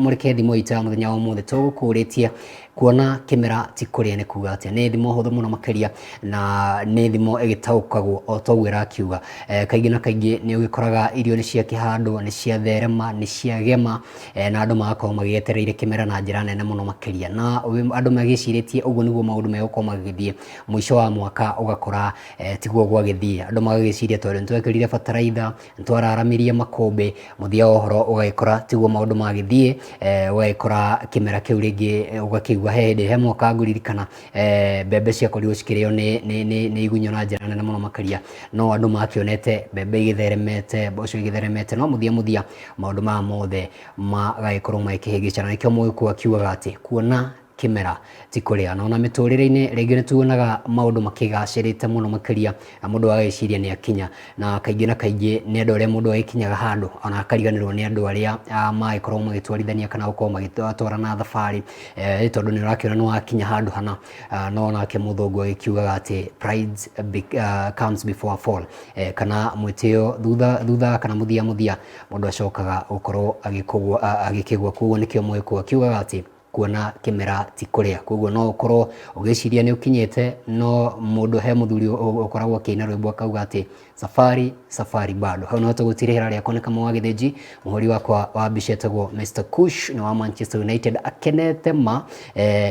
Mũreke thimo itũ ya mũthenya wa ũmũthĩ tũgũkũrĩtie kuona kĩmera ti kũrĩa nĩ kuga atĩa. Nĩ thimo hũthũ mũno makĩria na nĩ thimo ĩgĩtaũkagwo o toguo ĩrakiuga. Kaingĩ na kaingĩ nĩ ũgĩkoraga irio nĩ ciakĩhandwo, nĩ ciatherema, nĩ ciagema, na andũ magakorwo magĩetereire kĩmera na njĩra nene mũno makĩria. Na andũ magĩcirĩtie ũguo nĩguo maũndũ megũkorwo magĩgĩthiĩ, mũico wa mwaka ũgakora tiguo gwagĩthiĩ. Andũ magagĩciria tondũ nĩ twekĩrire bataraitha, nĩtwararamirie makũmbĩ, mũthia wa ũhoro ũgagĩkora tiguo maũndũ magĩthiĩ, ũgagĩkora kĩmera kĩu rĩngĩ ũgakĩigua he hĩndĩ, he mwaka ngũririkana mbembe ciakorirwo cikĩrĩo nĩ igunyũ na njĩra nene mũno makĩria, no andũ makĩonete mbembe igĩtheremete, mboco igĩtheremete, no mũthia mũthia maũndũ maya mothe magagĩkorwo magĩkĩhĩngĩcana. Nĩkĩo mũgĩkũyũ akiugaga atĩ kuona kĩmera ti kũrĩa. Na ona mĩtũrĩre-inĩ rĩngĩ nĩ tuonaga maũndũ makĩgacĩrĩte mũno makĩria na mũndũ agagĩciria nĩ akinya. Na kaingĩ na kaingĩ nĩ andũ arĩa mũndũ agĩkinyaga handũ ona akariganĩrwo nĩ andũ arĩa magĩkoragwo magĩtwarithania kana gũkorwo magĩtwarana thabarĩ, tondũ nĩ ũrakĩona nĩ wakinya handũ hana. No nake mũthũngũ agĩkiugaga atĩ pride comes before a fall, kana mwĩtĩo thutha thutha kana mũthia mũthia mũndũ acokaga gũkorwo agĩkĩgwa. Koguo nĩkĩo mũgĩkũyũ akiugaga atĩ kuona kĩmera ti kũrĩa. Koguo no ũkorwo ũgĩciria nĩ ũkinyĩte, no mũndũ, he mũthuri ũkoragwo akĩina rwĩmbo akauga atĩ safari safari bado. Hau no tũgũtirĩhĩra rĩakwa nĩ Kamau wa Gĩthĩnji, mũhũri wakwa wa mbica etagwo Mr Kush nĩ wa Manchester United akenete ma,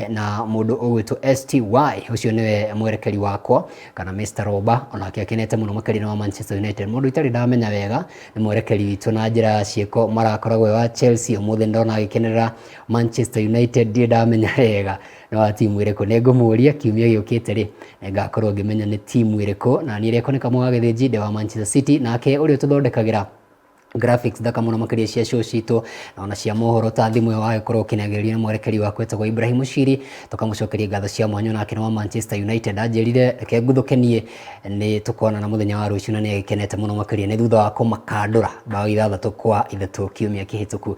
na mũndũ ũgwĩtwo STY ũcio nĩwe mwerekeri wakwa kana Mr Roba onake akenete mũno makĩria nĩ wa Manchester United. Mũndũ itarĩ ndamenya wega nĩ mwerekeri witũ na njĩra ya ciĩko marakoragwo e wa Chelsea, ũmũthĩ ndona agĩkenerera Manchester United, ndirĩ ndamenya wega nĩ wa timu ĩrĩkũ. Nĩ ngũmũria kiumia gĩũkĩte rĩ, nĩ ngakorwo ngĩmenya nĩ timu ĩrĩkũ. Na niĩ rĩakwa nĩ Kamau wa Gĩthĩnji, ndĩ wa Manchester City. Nake ũrĩa ũtũthondekagĩra graphics thaka mũno makĩria cia show citũ na ona cia mohoro ta thimũ ĩyo wagĩkorwo ũkĩnengererio nĩ mwerekeri wakwa etagwo Ibrahim Mushiri, tũkamũcokeria ngatho cia mwanya, nake nĩ wa Manchester United. Anjĩrire reke nguthũke niĩ, nĩ tũkonana mũthenya wa rũciũ, na nĩ agĩkenete mũno makĩria nĩ thutha wa kũmakandũra bao 6-3 kiumia kĩhĩtũku.